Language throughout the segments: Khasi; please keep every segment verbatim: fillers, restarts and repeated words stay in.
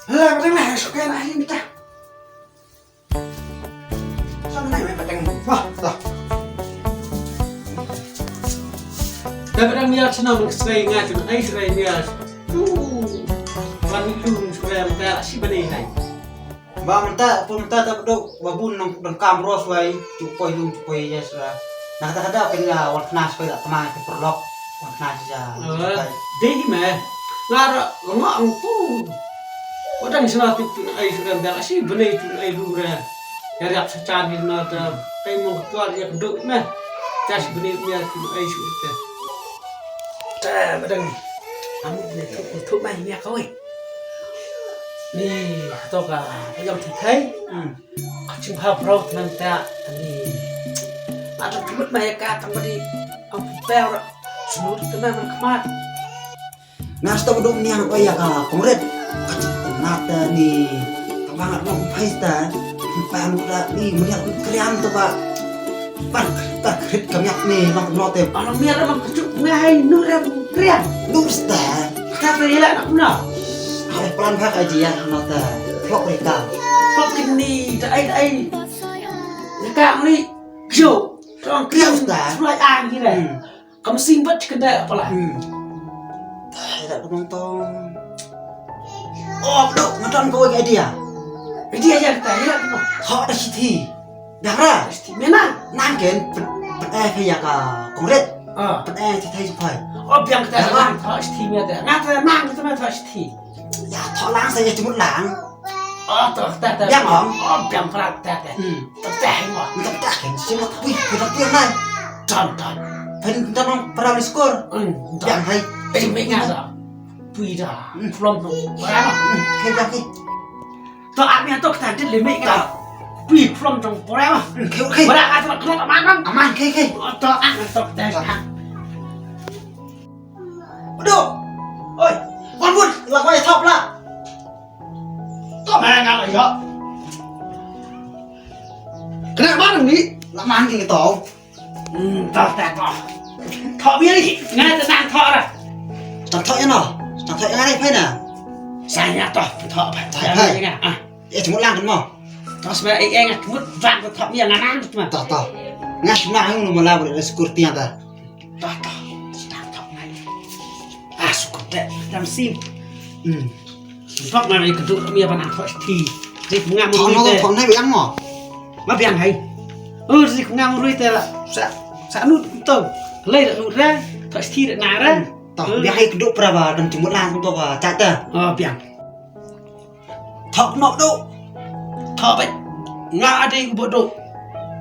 Hala, ba dang lah, suka na hi mita. Sa na hi ba dang. Wah, ta. Da ba dang mia chana mun ksai nga chun ai srai mia. Tu. Wan tu srai mita si ba ni hai. Ba mynta, pun mynta ta dok ba bun nang dang kam ros wai, tu poi lum tu poi ya sra. Nah, ta kada pun la wan knas poi la tama ke perlok. Wan knas ja. Dei me. Ngar ngak tu. Wadang sna tu tu ai sra dah si bene tu ai lu re. Ya rak sa chan ni na ta. Kai mong kuar ya dok me. Jas bene me tu ai sra. Ta badang. Amu ne tu tu mai me kawai. Ni, to ka, ka jong thei thei. Hmm. Ka chim ha bro nan ta, ni. Ata tumut ma ya ka tang badi. Ang pupel. Sunu tu na man khmat. Nas to dum niang ko ya ka kongret. Ka chim na ta ni. Ka bangat no phai ta. Pam ka ni meriang kriam to ka. Par, par krit ka miak ni, long no te. Ano miak long ka juk ngai nu rem kriang. Dur sta. Ka te ila nak na. Ai plan bha ka jia no te. Flop rika. Flop kini, ta ai, ta ai. Ka ni. Jo. Tong kriang sta. Sulai ang kira. Hmm. Kam sing bat kenda pala. Hmm. Ai, dak nonton. Oh, bro, nonton ko idea. Idea ya ta ya. Tho da siti. Dah ra. Siti mena. Nang ken pen pen eh ya ka kongret. Ah. Pen eh ti thai supai. Oh, biang ta nang tho siti mena. Nga ta nang ta tho siti. Ya, tho lang sa ya jumut lang. Oh, to, ta, ta. Biang, ong. Oh, biang prat, ta, ta. Hmm. Ta, ta, hang on. Ta, ta, kan si mak pui, pui, pui, nai. Ton, ton. Phin ta nong primary school. Hmm, ton. Biang hai. Eh, me nga da. Pui da. Hmm. From no. Para. Hmm, kai, kai, kai. To, ami to, ta, dit limit nga. Pui from tong para. Hmm, kai, kai. Para ka ta, ta, ta, man, man. Aman, kai, kai. Oh, to, ang to, ta, ta. Aduh. Oi, kon bun, la kai thop la. To ma nga la yo. Kena mana ni? La man ki to. Hmm, to, to, to. To biar ni. Ngai tenang to ra. Tang to ya no. Tang to ya ngai phai na. Saya to, to phai. To phai. Ah. Eh, cuma lang kan mo. To sma eh eh ngai mut bang to ya ngai nang to. To, to. Ngai sma hang no mala bol security ta. To, to. Tang to ngai. Ah, sukut deh, dang sim. Hmm. Bok na ri keduk mi apa nang thok ti. Ri ngam. Thok no, thok nai biang mo. Ma biang hai. Oh, ri ngam rui te la. Sa, sa nu to. Lei da nu ra, thok ti da na ra. Hmm. To, biang hai keduk pra ba dang jumut lang to ba chat ta. Oh, biang. Thok nok duk. Thok beit. Nga dei u ba duk.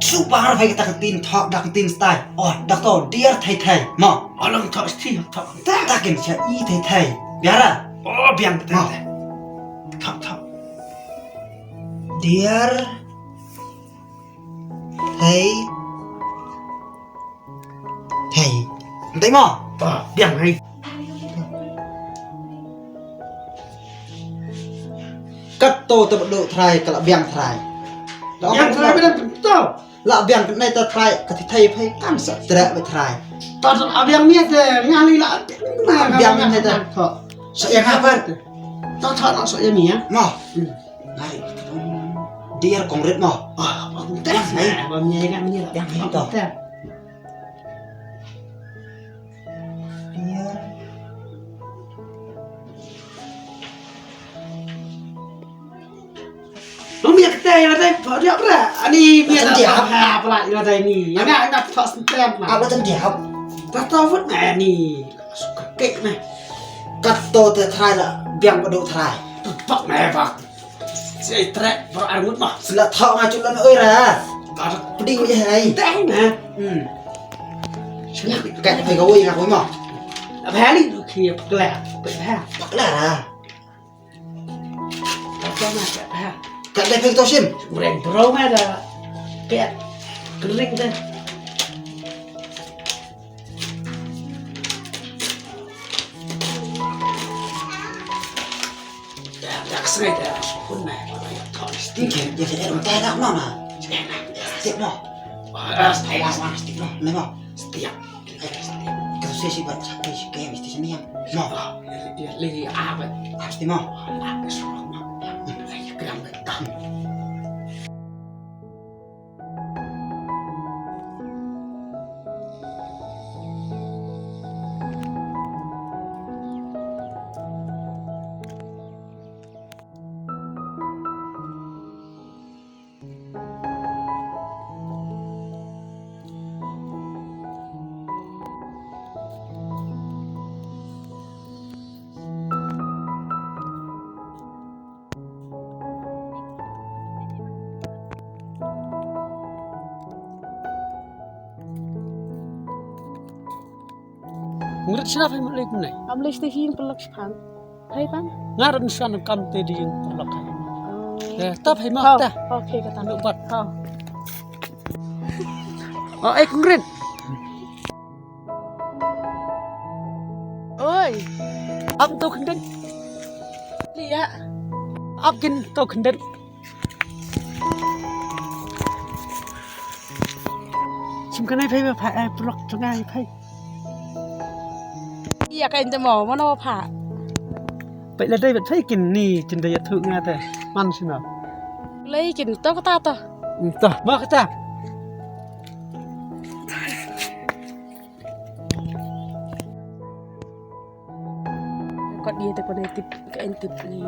Super hai kata ka tin thok da ka tin style. Oh, da to dear thei thei. Mo. Alang thok sti thok. Ta ta kin cha i thei thei. Biara. Oh, biang thei thei. Thok thok. Dear thei. Hei. Ntai mo. Ta, biang hai. Kat to te bedo trai ka la biang trai. Biang trai bedo to. La biang nai ta trai ka ti thai phai kan sa tre be trai. Ta la biang ni te ngali la biang ni te. Sa yang apa? Ta ta la sa yang ni ya. Mo. Ngai. Dia kongret mo. Ah, biang hai. Ba mi yang ni la. Biang hai to. Iya. Mami ya kete ya dai pa dia pra. Ani mi ya ta ha pala ya dai ni. Ya na na pa stem na. Apa tadi apa? Ta ta vut na ni. Suka kek na. Kat to te trai la biang padu trai. Pak na pak. Si ai trek bro armut mah. Sila thok nga chulan oi ra. Tar pedi ko je hai. Teh na. Hmm. Sila kat pe ko oi nga ko mah. Apa hari tu kia pekla. Pekla. Pekla ra. Apa mah pekla. Kat deh pe to sim. Mreng bro mah da. Pet. Kering deh. Dak sngai dak sukun na. Tingkir dia saya rumah tak mana. Setiap no. Ah, setiap. Awas mana setiap no. Nama? Setiap. Kalau saya sih buat satu sih kayak mesti sini yang. No. Lagi apa? Pasti mau. Apa suruh mau? Ngrit sna phai ma lek ne. Am lek te hin pelak span. Hai pan. Ngaran sna kam te di pelak. Eh, tap hai ma ta. Okay, kata. Nuk bat. Ha. Oh, ek ngrit. Oi. Ap to khyndet. Lia. Ap kin to khyndet. Sim kanai phai ba phai, eh, prok tngai phai. Ïa ka inte mo, mano pha. Pai la dai bat phai kin ni, chin da ya thu nga te. Man sino. Lei kin to kata to. To, ma kata. Kot dia te ko ne tip, ka en tip ni.